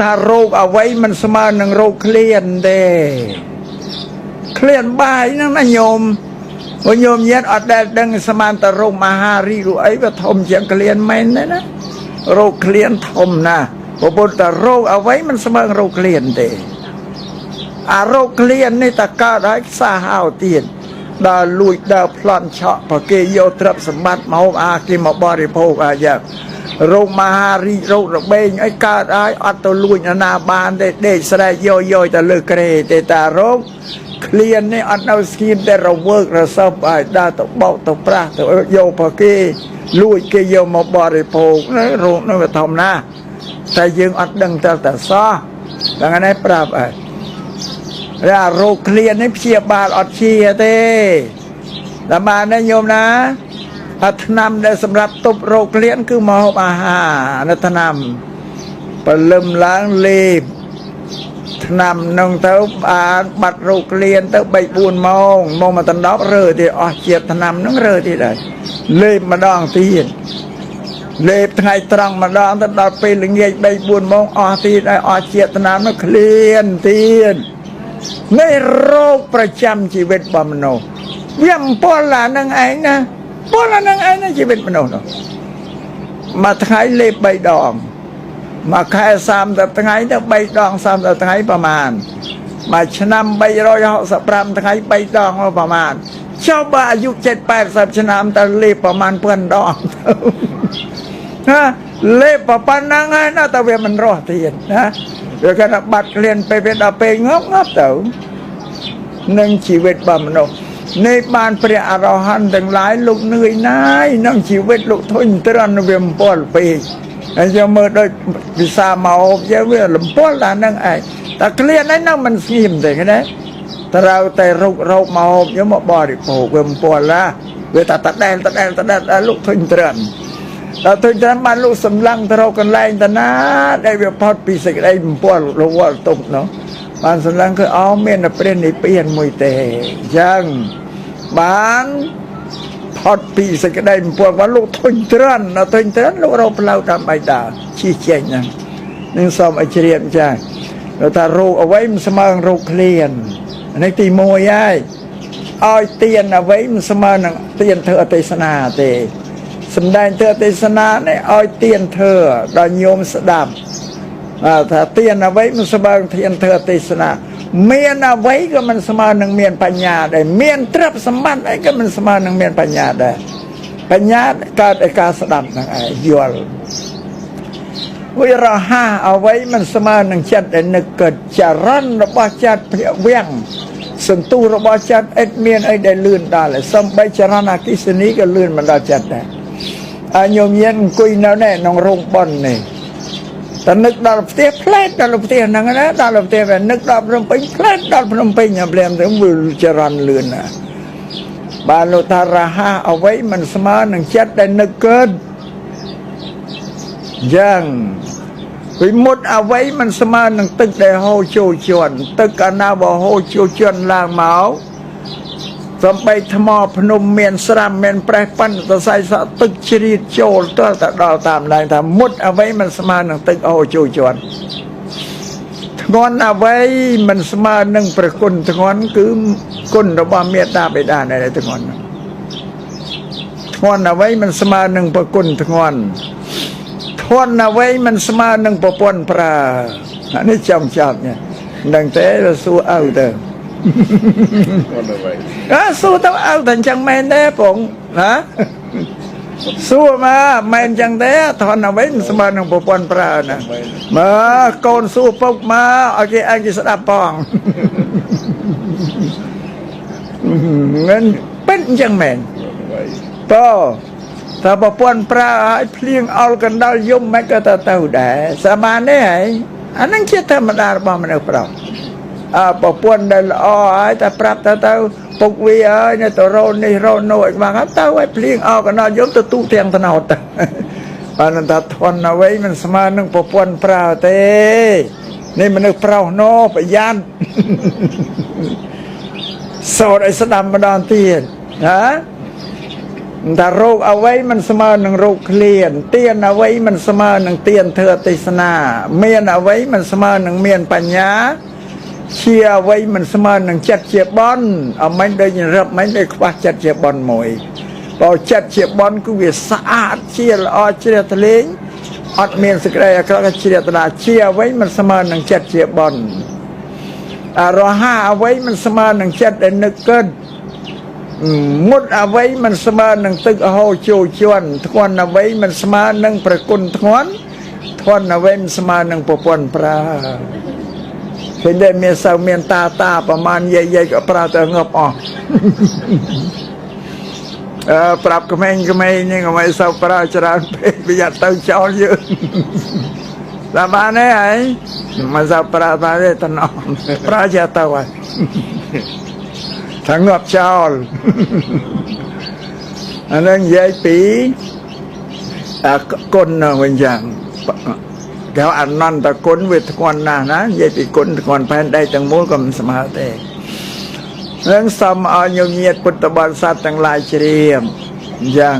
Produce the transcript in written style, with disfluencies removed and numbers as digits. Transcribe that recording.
ថារោគអ្វីមិនស្មើនឹងរោគឃ្លានទេឃ្លានបាយហ្នឹងណាញោមព្រោះញោមញាតអត់ដែលដឹងស្មានតែរោគមហារីកឬអីវាធំជាងឃ្លានមែនទេណារោគឃ្លានធំណាស់ព្រោះពុទ្ធតែរោគអ្វីមិនស្មើនឹងរោគឃ្លានទេអារោគឃ្លាននេះតកើតហើយសាហាវទៀតដល់លួចដល់ប្លន់ឆក់ប្រគេយកទ្រព្យសម្បត្តិមកហូបអាគេមកបរិភោគអាយ៉ាងរោគមហារីករោគរបេងអីកើតហើយអត់ទៅលួចណាបានទេដេកស្រែកយកយកទៅលើក្រេទេតារោគឃ្លាននេះអត់នៅស្គៀមតែរវើករសើបឲ្យដើរទៅបោកទៅប្រាស់ទៅយកប្រគេលួចគេយកមកបរិភោគរោគនោះវាធំណាស់តែយើងអត់ដឹងតែតែសោះដល់ថ្ងៃនេះប្រាប់ហើយអារោគឃ្លាននេះព្យាបាលអត់ជាទេតែបានទេញោមណាថាថ្នាំដែលសម្រាប់ទប់រោគឃ្លានគឺមកហូបអាហារនៅថ្នាំព្រលឹមឡើងលេបថ្នាំនឹងទៅបានបាត់រោគឃ្លានទៅ3 4ម៉ោងមកមកដណ្ដប់រើទៀតអស់ជាតិថ្នាំនឹងរើទៀតហើយលេបម្ដងទៀតលេបថ្ងៃត្រង់ម្ដងទៅដល់ពេលល្ងាច3 4ម៉ោងអស់ទៀតហើយអស់ជាតិថ្នាំនោះឃ្លានទៀតនេះរោគប្រចាំជីវិតរបស់មនុស្សវាអំពលអានឹងឯងណាពលអានឹងឯងណាជីវិតមនុស្សនោះមួយថ្ងៃលេប3ដងមួយខែ30ថ្ងៃទៅ3ដង30ថ្ងៃប្រហែលមួយឆ្នាំ365ថ្ងៃ3ដងប្រហែលចុះបើអាយុ70 80ឆ្នាំទៅលេបប្រហែលប៉ុនដងទៅណាលេបប៉ុណ្ណឹងហើយណាតែវាមិនរស់ទៀតណាវាគាត់ថាបាត់ក្លៀនពេលវាដល់ពេលងប់ងប់ទៅនឹងជីវិតរបស់មនុស្សនេះបានព្រះអរហន្តទាំងឡាយលោកនឿយណាយនឹងជីវិតលោកធុញទ្រាន់វាអំពលពេកហើយយកមើលដូចវិសាមកយើងវាលំពលតែនឹងឯងតែក្លៀនឯហ្នឹងមិនស្ងៀមទេណាត្រូវតែរុករោគមកយកមកបរិភោគវាអំពលណាវាតែតដែលតដែលតដែលលោកធុញទ្រាន់ដល់ធុញទ្រាន់បានលោកសម្លឹងទៅរកកន្លែងតាណាដែលវាផុតពីសេចក្តីអំពលរវល់ទុកនោះបានសម្លឹងគឺអោមានតែព្រះនិព្វានមួយទេអញ្ចឹងបានផុតពីសេចក្តីអំពលបានលោកធុញទ្រាន់ដល់ធុញទ្រាន់លោករកផ្លូវដើម្បីដើរជិះចេញហ្នឹងនឹងសូមឲ្យជ្រាបចា៎ថារោគអ្វីមិនស្មើនឹងរោគឃ្លាននេះទី1ហើយឲ្យទានអ្វីមិនស្មើនឹងទានធ្វើអទេសនាទេសំដែងធ្វើអទេសនានេះឲ្យទានធ្វើដល់ញោមស្ដាប់ថាទានអ្វីមិនស្មើនឹងទានធ្វើអទេសនាមានអ្វីក៏មិនស្មើនឹងមានបញ្ញាដែរមានទ្រព្យសម្បត្តិអីក៏មិនស្មើនឹងមានបញ្ញាដែរបញ្ញាកើតឯការស្ដាប់ហ្នឹងឯងយល់វិរហៈអ្វីមិនស្មើនឹងចិត្តដែលនឹកគិតចរន្តរបស់ចិត្តភវាំងសន្ទុះរបស់ចិត្តឥតមានអីដែលលឿនដល់សំបីចរន្តអគិសនីក៏លឿនមិនដល់ចិត្តដែរអញញៀនអង្គុយនៅនេះក្នុងរោងប៉ុននេះតែនឹកដល់ផ្ទះផ្លែតដល់ផ្ទះហ្នឹងណាដល់ផ្ទះវានឹកដល់ភ្នំពេញផ្លែតដល់ភ្នំពេញភ្លាមទៅវាចរន្តលឿនណាបានលោកថារហ័សអ្វីមិនស្មើនឹងចិត្តដែលនឹកគិតយ៉ាងវិមុតអ្វីមិនស្មើនឹងទឹកដែលហូរចូលជន់ទឹកកាលណាបើហូរចូលជន់ឡើងមកសំបីថ្មភ្នំមានស្រាំមានប្រេះប៉ិនសរសៃសក់ទឹកជ្រៀតចូលទាល់តែដល់តាមឡើងថាមុតអ្វីមិនស្មើនឹងទឹកហូរចូលជន់ធ្ងន់អ្វីមិនស្មើនឹងព្រះគុណធ្ងន់គឺគុណរបស់មេត្តាបិតាដែលធ្ងន់ធ្ងន់អ្វីមិនស្មើនឹងព្រះគុណធ្ងន់ធន់អ្វីមិនស្មើនឹងប្រពន្ធប្រើអានេះចំចាប់នេះមិនដឹងទេសួរឪទៅ គាត់អ្វី អើសួរទៅឪតែអញ្ចឹងមែនទេបងណាសួរមកមែនអញ្ចឹងទេធន់អ្វីមិនស្មើនឹងប្រពន្ធប្រើណាមើលកូនសួរពុកមកឲ្យគេឯងគេស្ដាប់ផងងិនពិតអញ្ចឹងមែន អ្វី តើថាប្រពន្ធប្រើឲ្យភ្លៀងអល់កណ្ដាលយំមិនក៏ទៅទៅដែរសាបានទេហើយអាហ្នឹងជាធម្មតារបស់មនុស្សប្រុសអើប្រពន្ធដែលល្អហើយតែប្រាប់ទៅទៅពុកវាហើយនៅទៅរោនេះរោនោះឲ្យបានហើយទៅឲ្យភ្លៀងអល់កណ្ដាលយំទៅទូទាំងថ្នោតទៅបានថាធន់អ្វីមិនស្មើនឹងប្រពន្ធប្រើទេនេះមនុស្សប្រុសណោប្រយ័ត្នសូត្រឲ្យស្ដាប់ម្ដងទៀតណា តែរោគអ្វីមិនស្មើនឹងរោគឃ្លានទៀនអ្វីមិនស្មើនឹងទៀនធ្វើទេសនា មានអ្វីមិនស្មើនឹងមានបញ្ញា ជាអ្វីមិនស្មើនឹងចិត្តជាបន់អមិញដូចរឹបមិញដូចខ្វះចិត្តជាបន់មួយបើចិត្តជាបន់គឺវាស្អាតជាល្អជ្រះថ្លែងអត់មានសេចក្តីអាក្រក់ក៏ជ្រះថ្លាជាអ្វីមិនស្មើនឹងចិត្តជាបន់អរហាអ្វីមិនស្មើនឹងចិត្តដែលនឹកគិតមុតអ្វីមិនស្មើនឹងទឹកហូរចូលជន់ធ្ងន់អ្វីមិនស្មើនឹងប្រគុណធ្ងន់ធ្ងន់អ្វីមិនស្មើនឹងប្រពន្ធប្រើ ឃើញតែមានសូវមានតាតាប្រមាណយាយយាយក៏ប្រើទៅងាប់អស់អឺប្រាប់ក្មេងក្មេងនេះកុំឲ្យសូវប្រើច្រើនពេកប្រយ័ត្នទៅចោលយើងតាមបានទេហើយមិនសូវប្រើបានទេតំណងប្រើជាទៅហើយថាងាប់ចោលអានឹងនិយាយពីអាគុណវិញយ៉ាង គេហៅអនន្តគុណវាធ្ងន់ណាស់ណានិយាយពីគុណធ្ងន់ផែនដីទាំងមូលក៏មិនស្មើទេនឹងសូមឲ្យញោមញាតពុទ្ធបរិស័ទទាំងឡាយជ្រាបអញ្ចឹង